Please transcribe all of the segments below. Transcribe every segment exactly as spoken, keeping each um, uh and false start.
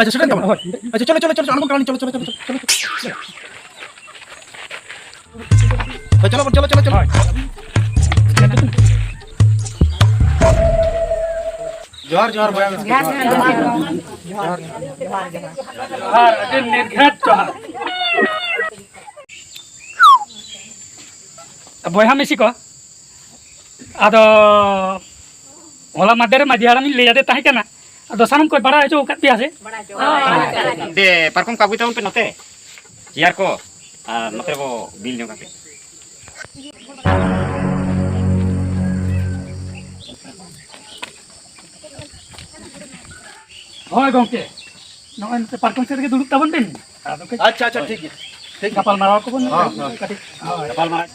ᱟᱪᱪᱷᱟ, ᱥᱮᱴᱮᱨ ᱛᱟᱵᱚᱱ᱾ ᱦᱳᱭ᱾ ᱟᱪᱪᱷᱟ, ᱪᱚᱞᱚ, ᱪᱚᱞᱚ, ᱪᱚᱞᱚ, ᱟᱬᱜᱚᱱ ᱠᱟᱱᱟ ᱞᱤᱧ, ᱪᱚᱞᱚ, ᱪᱚᱞᱚ, ᱪᱚᱞᱚ, ᱪᱚᱞᱚ᱾ ᱦᱳᱭ, ᱪᱚᱞᱚ ᱵᱚᱱ, ᱪᱚᱞᱚ, ᱪᱚᱞᱚ, ᱪᱚᱞᱚ᱾ ᱦᱳᱭ᱾ ᱡᱚᱦᱟᱨ, ᱡᱚᱦᱟᱨ, ᱵᱚᱭᱦᱟ ᱢᱤᱥᱤ᱾ ᱡᱚᱦᱟᱨ, ᱡᱚᱦᱟᱨ, ᱡᱚᱦᱟᱨ᱾ ᱡᱚᱦᱟᱨ, ᱟᱹᱰᱤ ᱱᱤᱜᱷᱟᱹᱛ ᱡᱚᱦᱟᱨ᱾ ᱵᱚᱭᱦᱟ ᱢᱤᱥᱤ ᱠᱚ, ᱟᱫᱚ ᱦᱚᱞᱟ ᱢᱟᱫᱷᱮᱨ ᱨᱮ ᱢᱟᱹᱡᱷᱤ ᱦᱟᱲᱟᱢᱤᱧ ᱞᱟᱹᱭ ᱟᱫᱮ ᱛᱟᱦᱮᱸ ᱠᱟᱱᱟ, ᱟᱫᱚ ᱥᱟᱱᱟᱢ ᱠᱚᱭ ᱵᱟᱲᱟᱭ ᱦᱚᱪᱚ ᱟᱠᱟᱫ ᱯᱮᱭᱟ ᱥᱮ? ᱫᱮ, ᱯᱟᱨᱠᱚᱢ ᱠᱚ ᱟᱹᱜᱩᱭ ᱛᱟᱵᱚᱱ ᱯᱮ ᱱᱚᱛᱮ, ᱪᱮᱭᱟᱨ ᱠᱚ, ᱟᱨ ᱱᱚᱛᱮ ᱨᱮᱵᱚ ᱵᱤᱞ ᱧᱚᱜ ᱠᱟᱛᱮ᱾ ᱦᱳᱭ ᱜᱚᱢᱠᱮ, ᱱᱚᱜᱼᱚᱭ ᱱᱚᱛᱮ ᱯᱟᱨᱠᱚᱢ ᱥᱮᱫ ᱨᱮᱜᱮ ᱫᱩᱲᱩᱵ ᱛᱟᱵᱚᱱ ᱵᱤᱱ᱾ ᱟᱫᱚ ᱠᱟᱹᱡ ᱟᱪᱪᱷᱟ, ᱟᱪᱪᱷᱟ, ᱴᱷᱤᱠ ᱜᱮᱭᱟ, ᱴᱷᱤᱠ ᱜᱮᱭᱟ᱾ ᱜᱟᱯᱟᱞ ᱢᱟᱨᱟᱣ ᱠᱚᱵᱚᱱ ᱦᱚᱸ, ᱦᱚᱸ᱾ ᱠᱟᱹᱴᱤᱡ, ᱦᱳᱭ᱾ ᱜᱟᱯᱟᱞ ᱢᱟᱨᱟᱣ᱾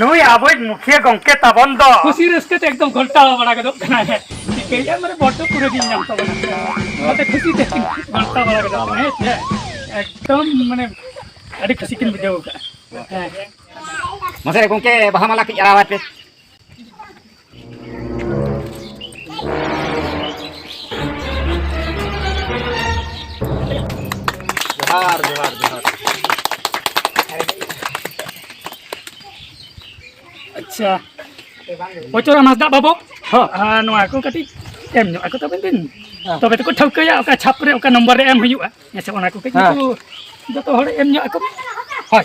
ᱱᱩᱭ ᱟᱵᱚᱭᱤᱡ ᱢᱩᱠᱷᱤᱭᱟᱹ ᱜᱚᱢᱠᱮ ᱛᱟᱵᱚᱱ ᱫᱚ᱾ ᱠᱩᱥᱤ ᱨᱟᱹᱥᱠᱟᱹ ᱛᱮ ᱮᱠᱫᱚᱢ ᱜᱷᱚᱞᱴᱟᱣ ᱵᱟᱲᱟ ᱜᱚᱫᱚᱜ ᱠᱟᱱᱟᱭ᱾ ᱪᱤᱠᱟᱹᱭᱮᱫᱼᱟ, ᱢᱟᱱᱮ ᱵᱚᱰᱰᱚ ᱯᱩᱨᱟᱹ ᱜᱮᱧ ᱧᱟᱢ ᱛᱟᱵᱚᱱᱟ᱾ ᱚᱱᱟᱛᱮ ᱠᱩᱥᱤ ᱛᱮ ᱜᱷᱚᱞᱴᱟᱣ ᱵᱟᱲᱟ ᱜᱚᱫᱚᱜ ᱠᱟᱱᱟᱭ, ᱦᱮᱸ ᱥᱮ? ᱮᱠᱫᱚᱢ ᱢᱟᱱᱮ ᱟᱹᱰᱤ ᱠᱩᱥᱤ ᱠᱤᱱ ᱵᱩᱡᱷᱟᱹᱣ ᱠᱟᱜᱼᱟ᱾ ᱦᱮᱸ᱾ ᱢᱟᱥᱮ ᱜᱚᱢᱠᱮ, ᱵᱟᱦᱟ ᱢᱟᱞᱟ ᱠᱟᱹᱡ ᱟᱨᱟᱣ ᱟᱭ ᱯᱮ᱾ ᱡᱚᱦᱟᱨ, ᱡᱚᱦᱟᱨ, ᱡᱚᱦᱟᱨ᱾ ᱟᱪᱪᱷᱟ, ᱵᱚᱪᱚᱨᱟᱢ ᱦᱟᱸᱥᱫᱟ ᱵᱟᱹᱵᱩ, ᱦᱚᱸ᱾ ᱟᱨ ᱱᱚᱣᱟ ᱠᱚ ᱠᱟᱹᱴᱤᱡ ᱮᱢ ᱧᱚᱜ ᱟᱠᱚ ᱛᱟᱵᱮᱱ ᱵᱤᱱ᱾ ᱦᱮᱸ᱾ ᱛᱚᱵᱮ ᱛᱚᱠᱚ ᱴᱷᱟᱹᱣᱠᱟᱹᱭᱟ ᱚᱠᱟ ᱪᱷᱟᱯ ᱨᱮ ᱚᱠᱟ ᱱᱚᱢᱵᱚᱨ ᱨᱮ ᱮᱢ ᱦᱩᱭᱩᱜᱼᱟ᱾ ᱦᱮᱸ ᱥᱮ, ᱚᱱᱟ ᱠᱚ ᱠᱟᱹᱡ ᱦᱮᱸ᱾ ᱱᱩᱠᱩ ᱡᱚᱛᱚ ᱦᱚᱲ ᱮᱢ ᱧᱚᱜ ᱟᱠᱚ ᱵᱤᱱ᱾ ᱦᱳᱭ᱾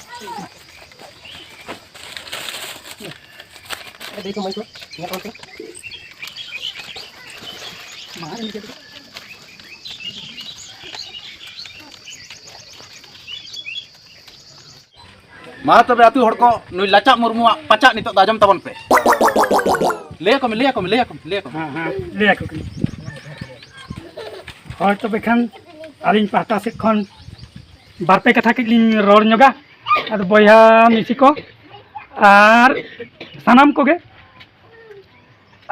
ᱢᱟ ᱛᱚᱵᱮ ᱟᱹᱛᱩ ᱦᱚᱲ ᱠᱚ, ᱱᱩᱭ ᱞᱟᱪᱟᱜ ᱢᱩᱨᱢᱩᱣᱟᱜ ᱯᱟᱪᱟᱜ ᱱᱤᱛᱚᱜ ᱫᱚ ᱟᱸᱡᱚᱢ ᱛᱟᱵᱚᱱ ᱯᱮ᱾ ᱞᱟᱹᱭ ᱟᱠᱚ ᱢᱮ, ᱞᱟᱹᱭ ᱟᱠᱚ ᱢᱮ, ᱞᱟᱹᱭ ᱟᱠᱚ ᱢᱮ, ᱞᱟᱹᱭ ᱟᱠᱚ ᱢᱮ᱾ ᱦᱮᱸ, ᱦᱮᱸ, ᱞᱟᱹᱭ ᱟᱠᱚ ᱠᱟᱹᱱᱟᱹᱧ᱾ ᱦᱳᱭ, ᱛᱚᱵᱮ ᱠᱷᱟᱱ ᱟᱹᱞᱤᱧ ᱯᱟᱦᱴᱟ ᱥᱮᱫ ᱠᱷᱚᱱ ᱵᱟᱨ ᱯᱮ ᱠᱟᱛᱷᱟ ᱠᱟᱹᱡ ᱞᱤᱧ ᱨᱚᱲ ᱧᱚᱜᱟ᱾ ᱟᱫᱚ ᱵᱚᱭᱦᱟ ᱢᱤᱥᱤ ᱠᱚ ᱟᱨ ᱥᱟᱱᱟᱢ ᱠᱚᱜᱮ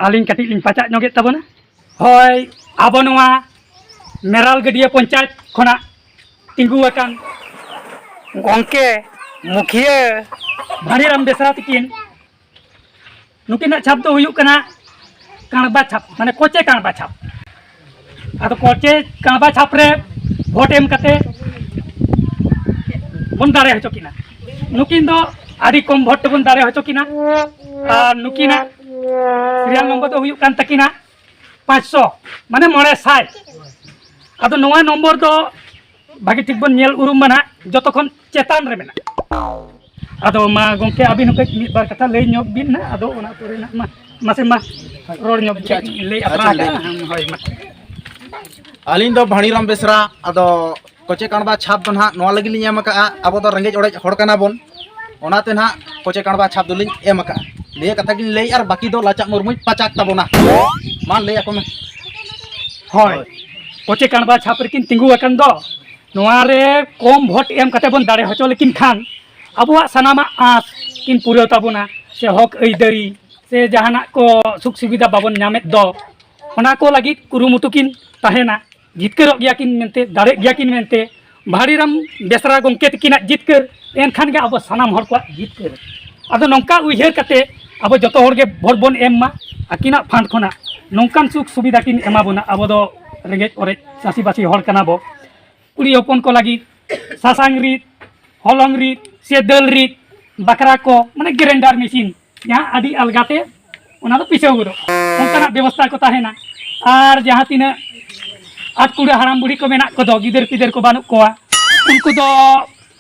ᱟᱹᱞᱤᱧ ᱠᱟᱹᱴᱤᱡ ᱞᱤᱧ ᱯᱟᱪᱟᱜ ᱧᱚᱜᱮᱫ ᱛᱟᱵᱚᱱᱟ᱾ ᱦᱳᱭ, ᱟᱵᱚ ᱱᱚᱣᱟ ᱢᱮᱨᱟᱞ ᱜᱟᱹᱰᱭᱟᱹ ᱯᱚᱧᱪᱟᱭᱮᱛ ᱠᱷᱚᱱᱟᱜ ᱛᱤᱸᱜᱩ ᱟᱠᱟᱱ ᱜᱚᱢᱠᱮ ᱢᱩᱠᱷᱤᱭᱟᱹ ᱵᱷᱟᱹᱱᱤᱨᱟᱢ ᱵᱮᱥᱨᱟ ᱛᱤᱠᱤᱱ ᱱᱩᱠᱤᱱᱟᱜ ᱪᱷᱟᱯ ᱫᱚ ᱦᱩᱭᱩᱜ ᱠᱟᱱᱟ ᱠᱟᱬᱵᱟ ᱪᱷᱟᱯ, ᱢᱟᱱᱮ ᱠᱚᱪᱮ ᱠᱟᱬᱵᱟ ᱪᱷᱟᱯ᱾ ᱟᱫᱚ ᱠᱚᱪᱮ ᱠᱟᱬᱵᱟ ᱪᱷᱟᱯ ᱨᱮ ᱵᱷᱳᱴ ᱮᱢ ᱠᱟᱛᱮ ᱵᱚᱱ ᱫᱟᱲᱮ ᱦᱚᱪᱚ ᱠᱤᱱᱟ᱾ ᱱᱩᱠᱤᱱ ᱫᱚ ᱟᱹᱰᱤ ᱠᱚᱢ ᱵᱷᱳᱴ ᱛᱮᱵᱚᱱ ᱫᱟᱲᱮ ᱦᱚᱪᱚ ᱠᱤᱱᱟ᱾ ᱟᱨ ᱱᱩᱠᱤᱱᱟᱜ ᱥᱤᱨᱤᱭᱟᱞ ᱱᱚᱢᱵᱚᱨ ᱫᱚ ᱦᱩᱭᱩᱜ ᱠᱟᱱ ᱛᱟᱹᱠᱤᱱᱟ ᱯᱟᱸᱪᱥᱚ, ᱢᱟᱱᱮ ᱢᱚᱬᱮ ᱥᱟᱭ᱾ ᱟᱫᱚ ᱱᱚᱣᱟ ᱱᱚᱢᱵᱚᱨ ᱫᱚ ᱵᱷᱟᱜᱮ ᱴᱷᱤᱠ ᱵᱚᱱ ᱧᱮᱞ ᱩᱨᱩᱢ ᱢᱟ ᱱᱟᱦᱟᱜ, ᱡᱚᱛᱚ ᱠᱷᱚᱱ ᱪᱮᱛᱟᱱ ᱨᱮ ᱢᱮᱱᱟᱜᱼᱟ᱾ ᱟᱫᱚ ᱢᱟ ᱜᱚᱢᱠᱮ, ᱟᱹᱵᱤᱱ ᱦᱚᱸ ᱠᱟᱹᱡ ᱢᱤᱫ ᱵᱟᱨ ᱠᱟᱛᱷᱟ ᱞᱟᱹᱭ ᱧᱚᱜ ᱵᱤᱱ ᱱᱟᱦᱟᱜ, ᱟᱫᱚ ᱚᱱᱟ ᱯᱚᱨᱮ ᱱᱟᱦᱟᱜ ᱢᱟ, ᱢᱟᱥᱮ ᱢᱟ ᱨᱚᱲ ᱧᱚᱜ ᱵᱤᱱ, ᱞᱟᱹᱭ ᱟᱛᱨᱟ ᱟᱪᱪᱷᱟ, ᱞᱟᱹᱭ ᱠᱟᱜᱼᱟ᱾ ᱦᱳᱭ, ᱢᱟ᱾ ᱟᱹᱞᱤᱧ ᱫᱚ ᱵᱷᱟᱹᱱᱤᱨᱟᱢ ᱵᱮᱥᱨᱟ, ᱟᱫᱚ ᱠᱚᱪᱮ ᱠᱟᱬᱵᱟ ᱪᱷᱟᱯ ᱫᱚ ᱱᱟᱦᱟᱜ ᱱᱚᱣᱟ ᱞᱟᱹᱜᱤᱫ ᱞᱤᱧ ᱮᱢ ᱟᱠᱟᱫᱼᱟ, ᱟᱵᱚ ᱫᱚ ᱨᱮᱸᱜᱮᱡ ᱚᱲᱮᱡ ᱦᱚᱲ ᱠᱟᱱᱟ ᱵᱚᱱ, ᱚᱱᱟᱛᱮ ᱱᱟᱦᱟᱜ ᱠᱚᱪᱮ ᱠᱟᱬᱵᱟ ᱪᱷᱟᱯ ᱫᱚᱞᱤᱧ ᱮᱢ ᱟᱠᱟᱫᱼᱟ᱾ ᱱᱤᱭᱟᱹ ᱠᱟᱛᱷᱟ ᱜᱤᱧ ᱞᱟᱹᱭᱮᱫᱼᱟ, ᱟᱨ ᱵᱟᱹᱠᱤ ᱫᱚ ᱞᱟᱪᱟᱜ ᱢᱩᱨᱢᱩᱭ ᱯᱟᱪᱟᱠ ᱛᱟᱵᱚᱱᱟ᱾ ᱢᱟ ᱞᱟᱹᱭ ᱟᱠᱚ ᱢᱮ᱾ ᱦᱳᱭ, ᱠᱚᱪᱮ ᱠᱟᱬᱵᱟ ᱪᱷᱟᱯ ᱨᱮᱠᱤᱱ ᱛᱤᱸᱜᱩ ᱟᱠᱟᱱ ᱫᱚ, ᱱᱚᱣᱟ ᱨᱮ ᱠᱚᱢ ᱵᱷᱳᱴ ᱮᱢ ᱠᱟᱛᱮ ᱵᱚᱱ ᱫᱟᱲᱮ ᱦᱚᱪᱚ ᱞᱮᱠᱤᱱ ᱠᱷᱟᱱ ᱟᱵᱚᱣᱟᱜ ᱥᱟᱱᱟᱢᱟᱜ ᱟᱸᱥ ᱠᱤᱱ ᱯᱩᱨᱟᱹᱣ ᱛᱟᱵᱚᱱᱟ, ᱥᱮ ᱦᱚᱠ ᱟᱹᱭᱫᱟᱹᱨᱤ ᱥᱮ ᱡᱟᱦᱟᱱᱟᱜ ᱠᱚ ᱥᱩᱠ ᱥᱩᱵᱤᱫᱷᱟ ᱵᱟᱵᱚᱱ ᱧᱟᱢᱮᱫ ᱫᱚ, ᱚᱱᱟ ᱠᱚ ᱞᱟᱹᱜᱤᱫ ᱠᱩᱨᱩᱢᱩᱴᱩ ᱠᱤᱱ ᱛᱟᱦᱮᱱᱟ᱾ ᱡᱤᱛᱠᱟᱹᱨᱚᱜ ᱜᱮᱭᱟ ᱠᱤᱱ ᱢᱮᱱᱛᱮ, ᱫᱟᱲᱮᱜ ᱜᱮᱭᱟ ᱠᱤᱱ ᱢᱮᱱᱛᱮ, ᱵᱷᱟᱹᱱᱤᱨᱟᱢ ᱵᱮᱥᱨᱟ ᱜᱚᱢᱠᱮ ᱛᱟᱹᱠᱤᱱᱟᱜ ᱡᱤᱛᱠᱟᱹᱨ, ᱮᱱᱠᱷᱟᱱ ᱜᱮ ᱟᱵᱚ ᱥᱟᱱᱟᱢ ᱦᱚᱲ ᱠᱚᱣᱟᱜ ᱡᱤᱛᱠᱟᱹᱨ᱾ ᱟᱫᱚ ᱱᱚᱝᱠᱟ ᱩᱭᱦᱟᱹᱨ ᱠᱟᱛᱮ ᱟᱵᱚ ᱡᱚᱛᱚ ᱦᱚᱲ ᱜᱮ ᱵᱷᱳᱴ ᱵᱚᱱ ᱮᱢ ᱢᱟ, ᱟᱹᱠᱤᱱᱟᱜ ᱯᱷᱟᱱᱰ ᱠᱷᱚᱱᱟᱜ ᱱᱚᱝᱠᱟᱱ ᱥᱩᱠ ᱥᱩᱵᱤᱫᱷᱟ ᱠᱤᱱ ᱮᱢᱟ ᱵᱚᱱᱟ, ᱟᱵᱚ ᱫᱚ ᱨᱮᱸᱜᱮᱡ ᱚᱨᱮᱡ ᱪᱟᱹᱥᱤᱵᱟᱹᱥᱤ ᱦᱚᱲ ᱠᱟᱱᱟ ᱵᱚ᱾ ᱠᱩᱲᱤ ᱦᱚᱯᱚᱱ ᱠᱚ ᱞᱟᱹᱜᱤᱫ ᱥᱟᱥᱟᱝ ᱨᱤᱫ, ᱦᱚᱞᱚᱝ ᱨᱤᱫ ᱥᱮ ᱫᱟᱹᱞ ᱨᱤᱫ ᱵᱟᱠᱷᱨᱟ ᱠᱚ, ᱢᱟᱱᱮ grinder machine, ᱡᱟᱦᱟᱸ ᱟᱹᱰᱤ ᱟᱞᱜᱟᱛᱮ ᱚᱱᱟ ᱫᱚ ᱯᱤᱥᱟᱹᱣ ᱜᱚᱫᱚᱜᱼᱟ, ᱚᱱᱠᱟᱱᱟᱜ ᱵᱮᱵᱚᱥᱛᱷᱟ ᱠᱚ ᱛᱟᱦᱮᱱᱟ᱾ ᱟᱨ ᱡᱟᱦᱟᱸ ᱛᱤᱱᱟᱹᱜ ᱟᱛ ᱠᱩᱲᱟᱹ ᱦᱟᱲᱟᱢ ᱵᱩᱲᱦᱤ ᱠᱚ ᱢᱮᱱᱟᱜ ᱠᱚᱫᱚ, ᱜᱤᱫᱟᱹᱨ ᱯᱤᱫᱟᱹᱨ ᱠᱚ ᱵᱟᱹᱱᱩᱜ ᱠᱚᱣᱟ, ᱩᱱᱠᱩ ᱫᱚ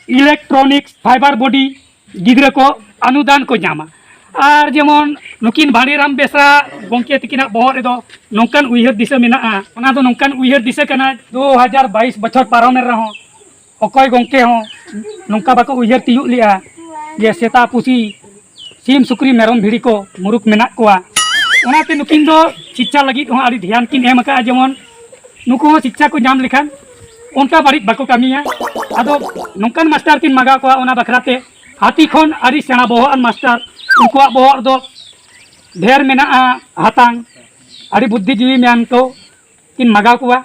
electronics fiber body ᱜᱤᱫᱽᱨᱟᱹ ᱠᱚ ᱚᱱᱩᱫᱟᱱ ᱠᱚ ᱧᱟᱢᱟ᱾ ᱟᱨ ᱡᱮᱢᱚᱱ ᱱᱩᱠᱤᱱ ᱵᱷᱟᱹᱱᱤᱨᱟᱢ ᱵᱮᱥᱨᱟ ᱜᱚᱢᱠᱮ ᱛᱟᱹᱠᱤᱱᱟᱜ ᱵᱚᱦᱚᱜ ᱨᱮᱫᱚ ᱱᱚᱝᱠᱟᱱ ᱩᱭᱦᱟᱹᱨ ᱫᱤᱥᱟᱹ ᱢᱮᱱᱟᱜᱼᱟ, ᱚᱱᱟ ᱫᱚ ᱱᱚᱝᱠᱟᱱ ᱩᱭᱦᱟᱹᱨ ᱫᱤᱥᱟᱹ ᱠᱟᱱᱟ, ᱫᱩ ᱦᱟᱡᱟᱨ ᱵᱟᱭᱤᱥ ᱵᱚᱪᱷᱚᱨ ᱯᱟᱨᱚᱢᱮᱱ ᱨᱮᱦᱚᱸ ᱚᱠᱚᱭ ᱜᱚᱢᱠᱮ ᱦᱚᱸ ᱱᱚᱝᱠᱟ ᱵᱟᱠᱚ ᱩᱭᱦᱟᱹᱨ ᱛᱤᱭᱳᱜ ᱞᱮᱜᱼᱟ ᱡᱮ ᱥᱮᱛᱟ ᱯᱩᱥᱤ, ᱥᱤᱢ ᱥᱩᱠᱨᱤ ᱢᱮᱨᱚᱢ ᱵᱷᱤᱲᱤ ᱠᱚ ᱢᱩᱨᱩᱠ ᱢᱮᱱᱟᱜ ᱠᱚᱣᱟ᱾ ᱚᱱᱟᱛᱮ ᱱᱩᱠᱤᱱ ᱫᱚ ᱥᱤᱠᱪᱷᱟ ᱞᱟᱹᱜᱤᱫ ᱦᱚᱸ ᱟᱹᱰᱤ ᱫᱷᱮᱭᱟᱱ ᱠᱤᱱ ᱮᱢ ᱟᱠᱟᱫᱼᱟ, ᱡᱮᱢᱚᱱ ᱱᱩᱠᱩ ᱦᱚᱸ ᱥᱤᱠᱪᱷᱟ ᱠᱚ ᱧᱟᱢ ᱞᱮᱠᱷᱟᱱ ᱚᱱᱠᱟ ᱵᱟᱹᱲᱤᱡ ᱵᱟᱠᱚ ᱠᱟᱹᱢᱤᱭᱟ᱾ ᱟᱫᱚ ᱱᱚᱝᱠᱟᱱ ᱢᱟᱥᱴᱟᱨ ᱠᱤᱱ ᱢᱟᱜᱟᱣ ᱠᱚᱣᱟ, ᱚᱱᱟ ᱵᱟᱠᱷᱨᱟ ᱛᱮ ᱦᱟᱹᱛᱤ ᱠᱷᱚᱱ ᱟᱹᱰᱤ ᱥᱮᱬᱟ ᱵᱚᱦᱚᱜ ᱟᱱ ᱢᱟᱥᱴᱟᱨ, ᱩᱱᱠᱩᱣᱟᱜ ᱵᱚᱦᱚᱜ ᱨᱮᱫᱚ ᱰᱷᱮᱨ ᱢᱮᱱᱟᱜᱼᱟ ᱦᱟᱛᱟᱝ, ᱟᱹᱰᱤ ᱵᱩᱫᱽᱫᱷᱤᱡᱤᱵᱤ ᱢᱮᱱ ᱠᱚ ᱠᱤᱱ ᱢᱟᱜᱟᱣ ᱠᱚᱣᱟ᱾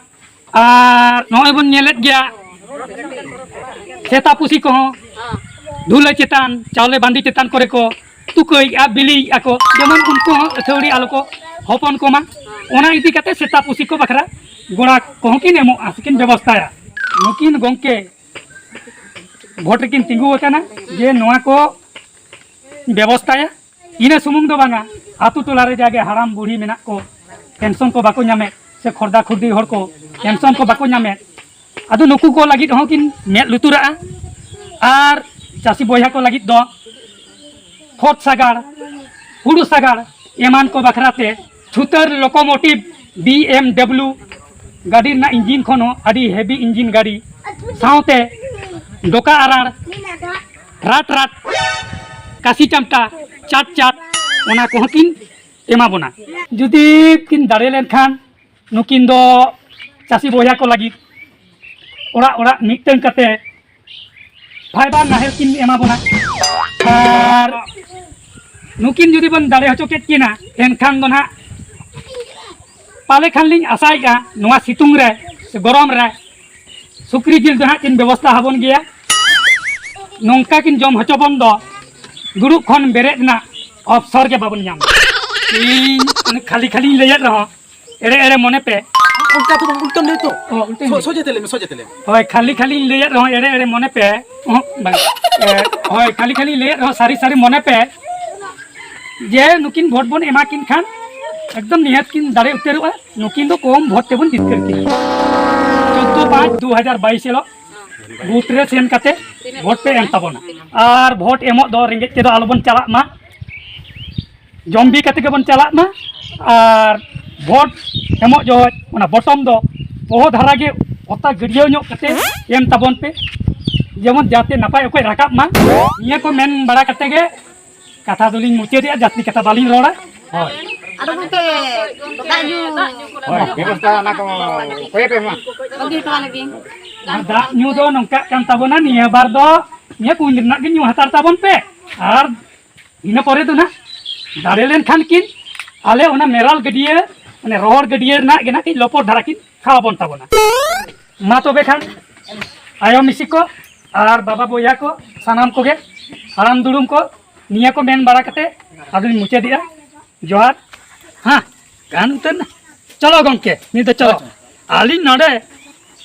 ᱟᱨ ᱱᱚᱜᱼᱚᱭ ᱵᱚᱱ ᱧᱮᱞᱮᱫ ᱜᱮᱭᱟ, ᱥᱮᱛᱟ ᱯᱩᱥᱤ ᱠᱚᱦᱚᱸ ᱫᱷᱩᱞᱟᱹ ᱪᱮᱛᱟᱱ, ᱪᱟᱣᱞᱮ ᱵᱟᱸᱫᱤ ᱪᱮᱛᱟᱱ ᱠᱚᱨᱮ ᱠᱚ ᱛᱩᱠᱟᱹᱭᱮᱫᱼᱟ, ᱵᱤᱞᱤᱭᱮᱫᱼᱟ ᱠᱚ, ᱡᱮᱢᱚᱱ ᱩᱱᱠᱩ ᱦᱚᱸ ᱟᱹᱛᱷᱟᱹᱣᱲᱤ ᱟᱞᱚ ᱠᱚ ᱦᱚᱯᱚᱱ ᱠᱚᱢᱟ᱾ ᱚᱱᱟ ᱤᱫᱤ ᱠᱟᱛᱮ ᱥᱮᱛᱟ ᱯᱩᱥᱤ ᱠᱚ ᱵᱟᱠᱷᱨᱟ ᱜᱚᱲᱟ ᱠᱚᱦᱚᱸ ᱠᱤᱱ ᱮᱢᱚᱜᱼᱟ, ᱥᱮᱠᱤᱱ ᱵᱮᱵᱚᱥᱛᱷᱟᱭᱟ᱾ ᱱᱩᱠᱤᱱ ᱜᱚᱢᱠᱮ ᱵᱷᱳᱴ ᱨᱮᱠᱤᱱ ᱛᱤᱸᱜᱩ ᱟᱠᱟᱱᱟ ᱡᱮ ᱱᱚᱣᱟ ᱠᱚ ᱵᱮᱵᱚᱥᱛᱷᱟᱭᱟ᱾ ᱤᱱᱟᱹ ᱥᱩᱢᱩᱝ ᱫᱚ ᱵᱟᱝᱟ, ᱟᱛᱳ ᱴᱚᱞᱟ ᱨᱮ ᱡᱟᱜᱮ ᱦᱟᱲᱟᱢ ᱵᱩᱲᱦᱤ ᱢᱮᱱᱟᱜ ᱠᱚ, ᱯᱮᱱᱥᱚᱱ ᱠᱚ ᱵᱟᱠᱚ ᱧᱟᱢᱮᱫ, ᱥᱮ ᱠᱷᱚᱨᱫᱟ ᱠᱷᱩᱨᱫᱤ ᱦᱚᱲ ᱠᱚ ᱯᱮᱱᱥᱚᱱ ᱠᱚ ᱵᱟᱠᱚ ᱧᱟᱢᱮᱫ, ᱟᱫᱚ ᱱᱩᱠᱩ ᱠᱚ ᱞᱟᱹᱜᱤᱫ ᱦᱚᱸ ᱠᱤᱱ ᱢᱮᱫ ᱞᱩᱛᱩᱨᱟᱜᱼᱟ᱾ ᱟᱨ ᱪᱟᱹᱥᱤ ᱵᱚᱭᱦᱟ ᱠᱚ ᱞᱟᱹᱜᱤᱫ ᱫᱚ ᱠᱷᱚᱛ ᱥᱟᱜᱟᱲ, ᱦᱩᱲᱩ ᱥᱟᱜᱟᱲ ᱮᱢᱟᱱ ᱠᱚ ᱵᱟᱠᱷᱨᱟ ᱛᱮ ᱪᱷᱩᱛᱟᱹᱨ ᱞᱳᱠᱳᱢᱳᱴᱤᱵᱷ ᱵᱤ ᱮᱢ ᱰᱟᱵᱽᱞᱤᱭᱩ ᱜᱟᱹᱰᱤ ᱨᱮᱱᱟᱜ ᱤᱧᱡᱤᱱ ᱠᱷᱚᱱ ᱦᱚᱸ ᱟᱹᱰᱤ ᱦᱮᱵᱤ ᱤᱧᱡᱤᱱ ᱜᱟᱹᱰᱤ ᱥᱟᱶᱛᱮ ᱰᱚᱠᱟ ᱟᱨᱟᱲ, ᱨᱟᱴ ᱨᱟᱴ, ᱠᱟᱥᱤ ᱪᱟᱢᱴᱟ, ᱪᱟᱴ ᱪᱟᱴ, ᱚᱱᱟ ᱠᱚᱦᱚᱸ ᱠᱤᱱ ᱮᱢᱟ ᱵᱚᱱᱟ᱾ ᱡᱩᱫᱤ ᱠᱤᱱ ᱫᱟᱲᱮ ᱞᱮᱱᱠᱷᱟᱱ ᱱᱩᱠᱤᱱ ᱫᱚ ᱪᱟᱹᱥᱤ ᱵᱚᱭᱦᱟ ᱠᱚ ᱞᱟᱹᱜᱤᱫ ᱚᱲᱟᱜ ᱚᱲᱟᱜ ᱢᱤᱫᱴᱟᱝ ᱠᱟᱛᱮ ᱯᱷᱟᱭᱵᱟᱨ ᱱᱟᱦᱮᱞ ᱠᱤᱱ ᱮᱢᱟ ᱵᱚᱱᱟ᱾ ᱟᱨ ᱱᱩᱠᱤᱱ ᱡᱩᱫᱤ ᱵᱚᱱ ᱫᱟᱲᱮ ᱦᱚᱪᱚ ᱠᱮᱫ ᱠᱤᱱᱟ, ᱮᱱᱠᱷᱟᱱ ᱫᱚ ᱱᱟᱦᱟᱜ ᱯᱟᱞᱮ ᱠᱷᱟᱱ ᱞᱤᱧ ᱟᱥᱟᱭᱮᱫᱼᱟ, ᱱᱚᱣᱟ ᱥᱤᱛᱩᱝ ᱨᱮ ᱥᱮ ᱜᱚᱨᱚᱢ ᱨᱮ ᱥᱩᱠᱨᱤ ᱡᱤᱞ ᱫᱚ ᱱᱟᱦᱟᱜ ᱠᱤᱱ ᱵᱮᱵᱚᱥᱛᱷᱟ ᱟᱵᱚᱱ ᱜᱮᱭᱟ᱾ ᱱᱚᱝᱠᱟ ᱠᱤᱱ ᱡᱚᱢ ᱦᱚᱪᱚ ᱵᱚᱱ ᱫᱚ ᱫᱩᱲᱩᱵ ᱠᱷᱚᱱ ᱵᱮᱨᱮᱫ ᱨᱮᱱᱟᱜ ᱚᱯᱥᱚᱨ ᱜᱮ ᱵᱟᱵᱚᱱ ᱧᱟᱢᱟ᱾ ᱤᱧ ᱠᱷᱟᱹᱞᱤ ᱠᱷᱟᱹᱞᱤᱧ ᱞᱟᱹᱭᱮᱫ ᱨᱮᱦᱚᱸ, ᱮᱲᱮ ᱮᱲᱮ ᱢᱚᱱᱮ ᱯᱮ᱾ ᱚᱱᱠᱟ ᱫᱚ ᱵᱟᱝ, ᱩᱞᱴᱟᱹᱢ ᱞᱟᱹᱭ ᱛᱚ᱾ ᱚ, ᱩᱞᱴᱟᱹᱧ ᱥᱚ-, ᱞᱟᱹᱭ᱾ ᱥᱚᱡᱷᱮ ᱛᱮ ᱞᱟᱹᱭ ᱢᱮ, ᱥᱚᱡᱷᱮ ᱛᱮ ᱞᱟᱹᱭ ᱢᱮ᱾ ᱦᱳᱭ, ᱠᱷᱟᱹᱞᱤ ᱠᱷᱟᱹᱞᱤᱧ ᱞᱟᱹᱭᱮᱫ ᱨᱮᱦᱚᱸ ᱮᱲᱮ ᱮᱲᱮ ᱢᱚᱱᱮ ᱯᱮ᱾ ᱚᱦᱚᱸ, ᱵᱟᱝ᱾ ᱮ, ᱦᱳᱭ, ᱠᱷᱟᱹᱞᱤ ᱠᱷᱟᱹᱞᱤᱧ ᱞᱟᱹᱭᱮᱫ ᱨᱮᱦᱚᱸ ᱥᱟᱹᱨᱤ ᱥᱟᱹᱨᱤ ᱢᱚᱱᱮ ᱯᱮ᱾ ᱡᱮ ᱱᱩᱠᱤᱱ ᱵᱷᱳᱴ ᱵᱚᱱ ᱮᱢᱟ ᱠᱤᱱ ᱠᱷᱟᱱ ᱮᱠᱫᱚᱢ ᱱᱤᱦᱟᱹᱛ ᱠᱤᱱ ᱫᱟᱲᱮ ᱩᱛᱟᱹᱨᱚᱜᱼᱟ᱾ ᱱᱩᱠᱤᱱ ᱫᱚ ᱠᱚᱢ ᱵᱷᱳᱴ ᱛᱮᱵᱚᱱ ᱡᱤᱛᱠᱟᱹᱨ ᱠᱤᱱᱟ᱾ ᱪᱳᱫᱽᱫᱳ ᱯᱟᱸᱪ ᱫᱩ ᱦᱟᱡᱟᱨ ᱵᱟᱭᱤᱥ ᱦᱤᱞᱳᱜ ᱵᱩᱛᱷ ᱨᱮ ᱥᱮᱱ ᱠᱟᱛᱮ ᱵᱷᱳᱴ ᱯᱮ ᱮᱢ ᱛᱟᱵᱚᱱᱟ᱾ ᱟᱨ ᱵᱷᱳᱴ ᱮᱢᱚᱜ ᱫᱚ ᱨᱮᱸᱜᱮᱡ ᱛᱮᱫᱚ ᱟᱞᱚᱵᱚᱱ ᱪᱟᱞᱟᱜ ᱢᱟ᱾ ᱡᱚᱢ ᱵᱤ ᱠᱟᱛᱮ ᱜᱮᱵᱚᱱ ᱪᱟᱞᱟᱜ ᱢᱟ᱾ ᱟᱨ ᱵᱷᱳᱴ ᱮᱢᱚᱜ ᱡᱚᱦᱚᱜ ᱚᱱᱟ ᱵᱚᱴᱚᱢ ᱫᱚ ᱯᱚᱦᱚ ᱫᱷᱟᱨᱟ ᱜᱮ ᱚᱛᱟ ᱜᱟᱹᱰᱭᱟᱹᱣ ᱧᱚᱜ ᱠᱟᱛᱮ ᱮᱢ ᱛᱟᱵᱚᱱ ᱯᱮ, ᱡᱮᱢᱚᱱ ᱡᱟᱛᱮ ᱱᱟᱯᱟᱭ ᱚᱠᱚᱡ ᱨᱟᱠᱟᱵ ᱢᱟ᱾ ᱱᱤᱭᱟᱹ ᱠᱚ ᱢᱮᱱ ᱵᱟᱲᱟ ᱠᱟᱛᱮ ᱜᱮ ᱠᱟᱛᱷᱟ ᱫᱚᱞᱤᱧ ᱢᱩᱪᱟᱹᱫᱮᱜᱼᱟ, ᱡᱟᱹᱥᱛᱤ ᱠᱟᱛᱷᱟ ᱵᱟᱹᱞᱤᱧ ᱨᱚᱲᱟ᱾ ᱦᱳᱭ᱾ ᱟᱫᱚ ᱜᱚᱢᱠᱮ, ᱫᱟᱜ ᱧᱩ ᱦᱳᱭ, ᱵᱮᱵᱚᱥᱛᱷᱟ ᱚᱱᱟ ᱠᱚ ᱚᱠᱚᱭ ᱯᱮ ᱮᱢᱟ? ᱵᱟᱹᱜᱤ ᱦᱚᱴᱚ ᱟᱞᱮ ᱵᱤᱱ᱾ ᱟᱨ ᱫᱟᱜ ᱧᱩ ᱫᱚ ᱱᱚᱝᱠᱟᱜ ᱠᱟᱱ ᱛᱟᱵᱚᱱᱟ, ᱱᱤᱭᱟᱹ ᱵᱟᱨ ᱫᱚ ᱱᱤᱭᱟᱹ ᱠᱩᱧ ᱨᱮᱱᱟᱜ ᱜᱮ ᱧᱩ ᱦᱟᱛᱟᱲ ᱛᱟᱵᱚᱱ ᱯᱮ᱾ ᱟᱨ ᱤᱱᱟᱹ ᱯᱚᱨᱮ ᱫᱚ ᱱᱟᱦᱟᱜ ᱫᱟᱲᱮ ᱞᱮᱱᱠᱷᱟᱱ ᱠᱤᱱ ᱟᱞᱮ ᱚᱱᱟ ᱢᱮᱨᱟᱞ ᱜᱟᱹᱰᱭᱟᱹ, ᱢᱟᱱᱮ ᱨᱚᱦᱚᱲ ᱜᱟᱹᱰᱭᱟᱹ ᱨᱮᱱᱟᱜ ᱜᱮ ᱱᱟᱦᱟᱜ ᱠᱤᱱ ᱞᱚᱯᱚᱨ ᱫᱷᱟᱨᱟ ᱠᱤᱱ ᱠᱷᱟᱣᱟ ᱵᱚᱱ ᱛᱟᱵᱚᱱᱟ᱾ ᱢᱟ ᱛᱚᱵᱮ ᱠᱷᱟᱱ ᱟᱭᱳ ᱢᱤᱥᱤ ᱠᱚ ᱟᱨ ᱵᱟᱵᱟ ᱵᱚᱭᱦᱟ ᱠᱚ, ᱥᱟᱱᱟᱢ ᱠᱚᱜᱮ, ᱦᱟᱲᱟᱢ ᱫᱩᱲᱩᱢ ᱠᱚ, ᱱᱤᱭᱟᱹ ᱠᱚ ᱢᱮᱱ ᱵᱟᱲᱟ ᱠᱟᱛᱮ ᱟᱫᱚᱧ ᱢᱩᱪᱟᱹᱫᱮᱜᱼᱟ᱾ ᱡᱚᱦᱟᱨ᱾ ᱦᱮᱸ, ᱜᱟᱱ ᱩᱛᱟᱹᱨ ᱱᱟ᱾ ᱪᱚᱞᱚ ᱜᱚᱢᱠᱮ, ᱱᱤᱛ ᱫᱚ ᱪᱚᱞᱚ᱾ ᱟᱹᱞᱤᱧ ᱱᱚᱰᱮ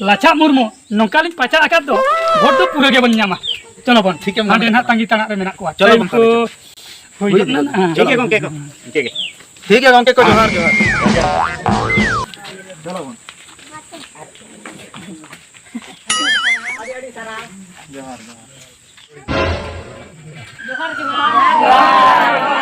ᱞᱟᱪᱷᱟ ᱢᱩᱨᱢᱩ ᱱᱚᱝᱠᱟ ᱞᱤᱧ ᱯᱟᱪᱟ ᱟᱠᱟᱫ ᱫᱚ, ᱵᱷᱳᱴ ᱫᱚ ᱯᱩᱨᱟᱹ ᱜᱮᱵᱚᱱ ᱧᱟᱢᱟ᱾ ᱪᱚᱞᱚ ᱵᱚᱱ, ᱴᱷᱤᱠᱮᱢ ᱢᱮᱱ ᱦᱟᱸᱰᱮ ᱠᱟᱫᱟ᱾ ᱱᱟᱦᱟᱜ ᱛᱟᱺᱜᱤ ᱛᱟᱲᱟᱜ ᱨᱮ ᱢᱮᱱᱟᱜ ᱠᱚᱣᱟ᱾ ᱪᱚᱞᱚ ᱴᱟᱭᱤᱢ ᱵᱚᱱ, ᱠᱚ ᱪᱚᱞᱚ᱾ ᱦᱩᱭ ᱦᱩᱭᱩᱜ ᱦᱮᱡ ᱠᱟᱱᱟ᱾ ᱮᱱᱟ᱾ ᱦᱮᱸ, ᱴᱷᱤᱠ ᱜᱮᱭᱟ ᱪᱚᱞᱚ᱾ ᱜᱚᱢᱠᱮ ᱠᱚ, ᱴᱷᱤᱠ ᱜᱮᱭᱟ᱾ ᱴᱷᱤᱠ ᱜᱮᱭᱟ ᱜᱚᱢᱠᱮ ᱠᱚ, ᱡᱚᱦᱟᱨ, ᱡᱚᱦᱟᱨ᱾ ᱪᱚᱞᱚ ᱵᱚᱱ᱾ ᱟᱹᱰᱤ ᱟᱹᱰᱤ ᱥᱟᱨᱦᱟᱣ᱾ ᱡᱚᱦᱟᱨ, ᱡᱚᱦᱟᱨ᱾ ᱡᱚᱦᱟᱨ, ᱡᱚᱦᱟᱨ᱾